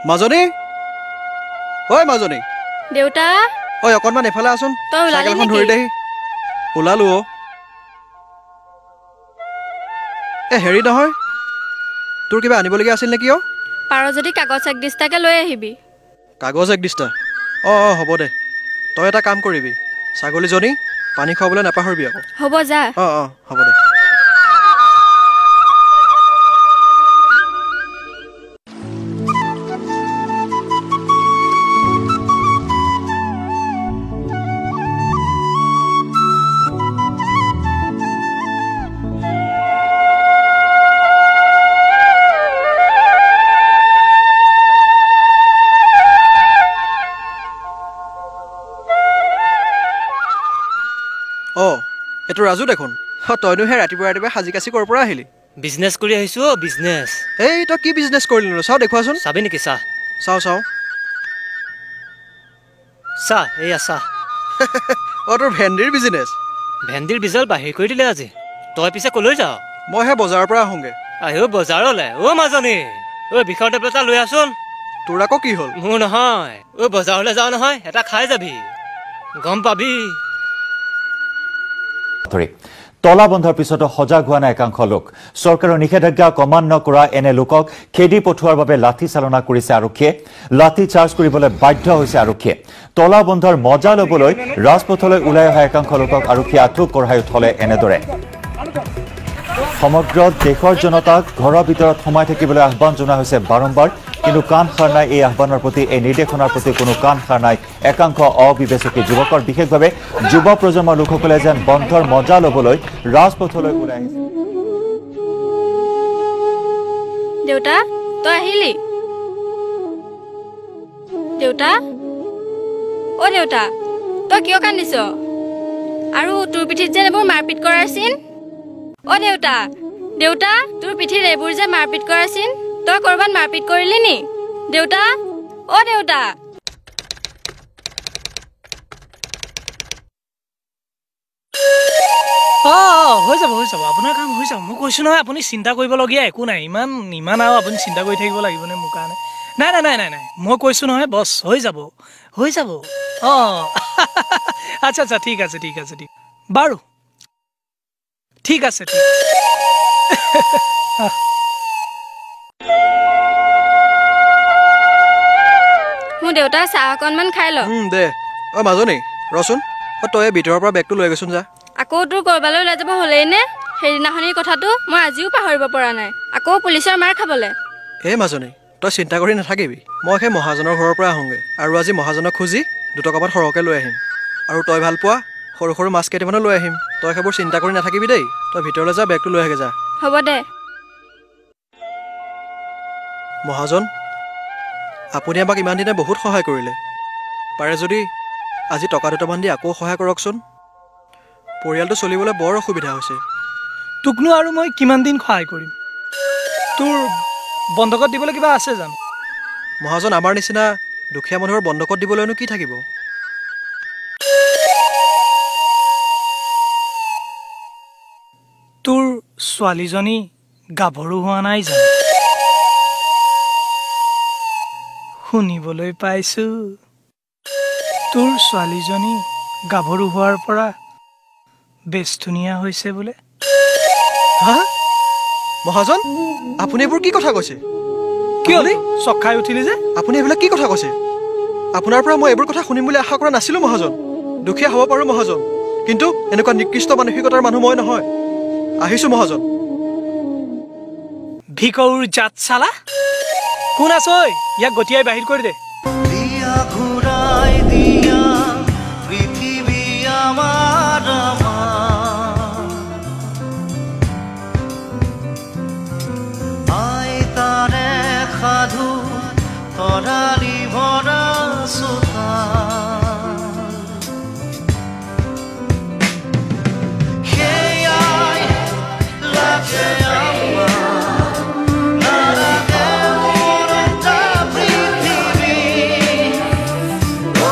মাজনী, ঐ মাজনী। দেউতা। ঐ অকণমান এফালে আছোন, তই ওলালি চাইকেলখন নেকি? ধৰি দেহি। ওলালো অ। এ হেৰি নহয়, তোৰ কিবা আনিবলগীয়া আছিল নেকি অ? পাৰ যদি কাগজ এক দিস্তাকে লৈ আহিবি। কাগজ এক দিস্তা? অঁ অঁ হ'ব দে। তই এটা কাম কৰিবি, ছাগলীজনী পানী খুৱাবলৈ নাপাহৰিবি আকৌ। হ'ব যা। অঁ অঁ হ'ব দে। এইটো ৰাজু দেখোন। তইনো সেই ৰাতিপুৱা ৰাতিপুৱা সাজি কাচি ক'ৰ পৰা আহিলি? বিজনেছ কৰি আহিছো অ, বিজনেছ। এই তই কি বিজনেছ কৰিলি নো? চাওঁ দেখুৱাচোন। চাবি নেকি? চাহ। চাওঁ চাওঁ। চাহ, এইয়া চাহ। অ তোৰ ভেন্দিৰ বিজনেছ? ভেন্দিৰ বিজল বাহিৰ কৰি দিলে আজি। তই পিছে কলৈ যাৱ? মই সেই বজাৰৰ পৰা আহোঁগে। আহিও বজাৰলৈ? অ মাজনী, ঐ বিষৰ টেবলেট এটা লৈ আহচোন। তোৰ আকৌ কি হ'ল? মোৰ নহয়, ঐ বজাৰলৈ যাওঁ নহয়, এটা খাই যাবি, গম পাবি। তলাবন্ধৰ পিছতো সজাগ হোৱা নাই একাংশ লোক। চৰকাৰৰ নিষেধাজ্ঞা অমান্য কৰা এনে লোকক খেদি পঠোৱাৰ বাবে লাঠি চালনা কৰিছে আৰক্ষীয়ে। লাঠি চাৰ্জ কৰিবলৈ বাধ্য হৈছে আৰক্ষীয়ে। তলাবন্ধৰ মজা ল'বলৈ ৰাজপথলৈ ওলাই অহা একাংশ লোকক আৰক্ষীয়ে আঁঠু কঢ়াই উঠলে এনেদৰে। সমগ্ৰ দেশৰ জনতাক ঘৰৰ ভিতৰত সোমাই থাকিবলৈ আহ্বান জনোৱা হৈছে বাৰম্বাৰ, কিন্তু কাণ সাৰ নাই এই আহ্বানৰ প্ৰতি, এই নিৰ্দেশনাৰ প্ৰতি কোনো কাণ সাৰ নাই একাংশ অবিবেচকী যুৱকৰ। বিশেষভাৱে যুৱ প্ৰজন্মৰ লোকসকলে যেন বন্ধৰ মজা ল'বলৈ ৰাজপথলৈ ওলাই আহিছে। দেউতা তই আহিলি? দেউতা, অ দেউতা, তই কিয় কান্দিছ? আৰু তোৰ পিঠিত যেন এইবোৰ মাৰপিট কৰাৰ চিন। অ দেউতা, দেউতা তোৰ পিঠিত এইবোৰ যে মাৰপিট কৰাৰ চিন, তই কৰবাত মাৰপিট কৰিলি নি? দেউতা, অ দেউতা। অ হৈ যাব, হৈ যাব, আপোনাৰ কাম হৈ যাব। মই কৈছোঁ নহয়, আপুনি চিন্তা কৰিবলগীয়া একো নাই। ইমান ইমান আৰু আপুনি চিন্তা কৰি থাকিব লাগিবনে মোৰ কাৰণে? নাই নাই নাই নাই নাই, মই কৈছোঁ নহয় বছ, হৈ যাব, হৈ যাব। অঁ আচ্ছা আচ্ছা, ঠিক আছে ঠিক আছে, ঠিক বাৰু, ঠিক আছে ঠিক। মোৰ দেউতা চাহ অকণমান খাই ল। দে। অ মাজনী ৰচোন, অ তই ভিতৰৰ পৰা বেগটো লৈ গৈছোন যা। আকৌ তোৰ কৰবালৈ ওলাই যাব হ'লেই নে? সেইদিনাখনিৰ কথাটো মই আজিও পাহৰিব পৰা নাই। আকৌ পুলিচৰ মাৰ খাবলে। এই মাজনী তই চিন্তা কৰি নাথাকিবি, মই সেই মহাজনৰ ঘৰৰ পৰা আহোঁগৈ আৰু আজি মহাজনক খুজি দুটকামান সৰহকৈ লৈ আহিম। আৰু তই ভাল পোৱা সৰু সৰু মাছ কেইটামানো লৈ আহিম। তই সেইবোৰ চিন্তা কৰি নাথাকিবি দেই। তই ভিতৰলৈ যা, বেগটো লৈ আহগে যা। হ'ব দে। মহাজন, আপুনি আমাক ইমান দিনে বহুত সহায় কৰিলে, পাৰে যদি আজি টকা দুটামান দি আকৌ সহায় কৰকচোন। পৰিয়ালটো চলিবলৈ বৰ অসুবিধা হৈছে। তোকনো আৰু মই কিমান দিন সহায় কৰিম? তোৰ বন্ধকত দিবলৈ কিবা আছে জানো? মহাজন, আমাৰ নিচিনা দুখীয়া মানুহৰ বন্ধকত দিবলৈনো কি থাকিব? তোৰ ছোৱালীজনী গাভৰু হোৱা নাই জানো? শুনিবলৈ পাইছো তোৰ ছোৱালীজনী গাভৰু হোৱাৰ পৰা বেছ ধুনীয়া হৈছে বোলে। হা মহাজন, আপুনি এইবোৰ কি কথা কৈছে? কিয় চক খাই উঠিলি যে? আপুনি এইবিলাক কি কথা কৈছে? আপোনাৰ পৰা মই এইবোৰ কথা শুনিম বুলি আশা কৰা নাছিলো মহাজন। দুখীয়া হ'ব পাৰো মহাজন, কিন্তু এনেকুৱা নিকৃষ্ট মানসিকতাৰ মানুহ মই নহয়। আহিছো মহাজন। ভিকৌৰ জাত চালা, কোন আছ ঐ? ইয়াক গতিয়াই বাহিৰ কৰি দে। Oh,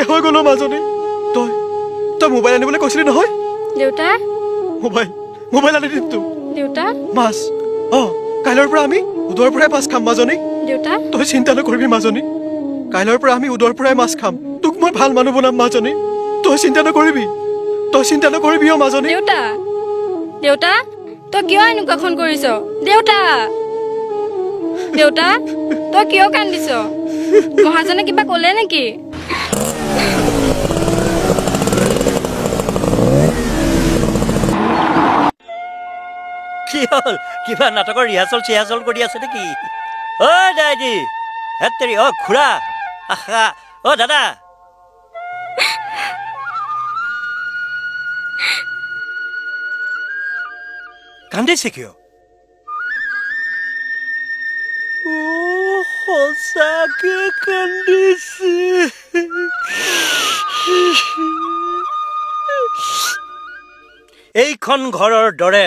শেষ হৈ গ'ল মাজনী। তই তই মোবাইল আনিবলৈ কৈছিলি নহয়? দেউতা, মোবাইল মোবাইল আনি দিম তোক। দেউতা, মাছ, অঁ কাইলৈৰ পৰা আমি উদৰ পৰাই মাছ খাম মাজনী। দেউতা, তই চিন্তা নকৰিবি মাজনী, কাইলৈৰ পৰা আমি উদৰ পৰাই মাছ খাম। তোক মই ভাল মানুহ বনাম মাজনী, তই চিন্তা নকৰিবি, তই চিন্তা নকৰিবি অ মাজনী। দেউতা, দেউতা, তই কিয় এনেকুৱাখন কৰিছ? দেউতা, দেউতা, তই কিয় কান্দিছ? মহাজনে কিবা ক'লে নেকি? কি হ'ল, কিবা নাটকৰ ৰিহাৰ্চল চিহাৰ্চল কৰি আছে নেকি? অ দাইটি, হেত তেৰি, অ খুৰা, আহা, অ দাদা, কান্দিছে কিয়? অ সঁচাকে কান্দিছে। এইখন ঘৰৰ দৰে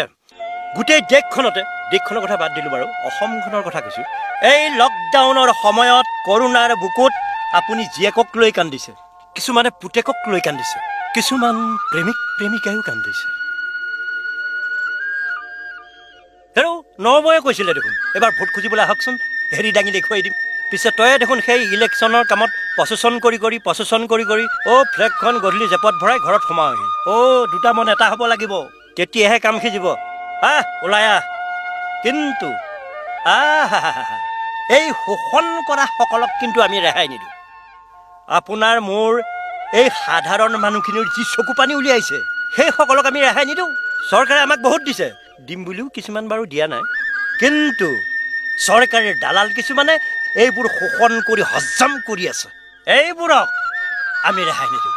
গোটেই দেশখনতে, দেশখনৰ কথা বাদ দিলোঁ বাৰু, অসমখনৰ কথা কৈছোঁ, এই লকডাউনৰ সময়ত কৰোণাৰ বুকুত আপুনি জীয়েকক লৈ কান্দিছে, কিছুমানে পুতেকক লৈ কান্দিছে, কিছুমান প্ৰেমিক প্ৰেমিকায়ো কান্দিছে। হেৰৌ, নবৌয়ে কৈছিলে দেখোন এবাৰ ভোট খুজিবলৈ আহকচোন, হেৰি দাঙি দেখুৱাই দিম। পিছে তয়ে দেখোন সেই ইলেকশ্যনৰ কামত প্ৰচেছন কৰি কৰি প্ৰচেছন কৰি কৰি অ' ফ্লেগখন গধূলি জেপত ভৰাই ঘৰত সোমাওহি। অ' দুটা মন এটা হ'ব লাগিব, তেতিয়াহে কাম সিজিব। আহ ওলাই আহ। কিন্তু আহ এই শোষণ কৰাসকলক কিন্তু আমি ৰেহাই নিদিওঁ। আপোনাৰ মোৰ এই সাধাৰণ মানুহখিনিৰ যি চকু পানী উলিয়াইছে সেইসকলক আমি ৰেহাই নিদিওঁ। চৰকাৰে আমাক বহুত দিছে, দিম বুলিও কিছুমান বাৰু দিয়া নাই, কিন্তু চৰকাৰী দালাল কিছুমানে এইবোৰ শোষণ কৰি হজম কৰি আছে, এইবোৰক আমি ৰেহাই নিদিওঁ।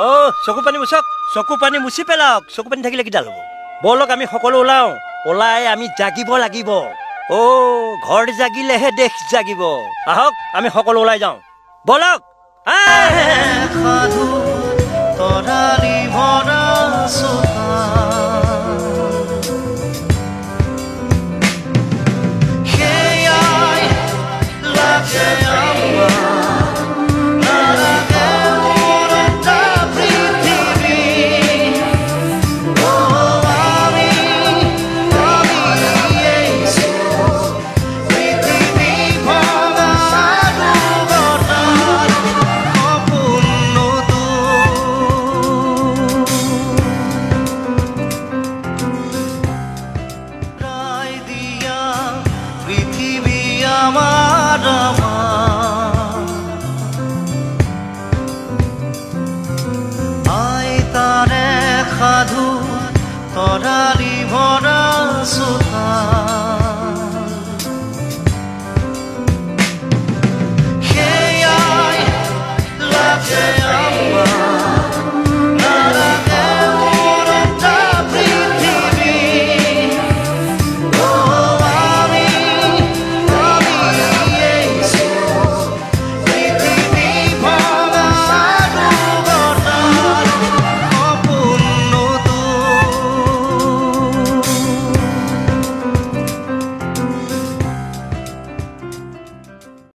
অ' চকু পানী মুচক, চকু পানী মুচি পেলাওক, চকু পানী থাকিলে কিডাল হ'ব? ব'লক আমি সকলো ওলাওঁ, ওলাই আমি জাগিব লাগিব। অ' ঘৰ জাগিলেহে দেশ জাগিব। আহক আমি সকলো ওলাই যাওঁ, ব'লক। সাধু তৰালি ভৰা চোতাল।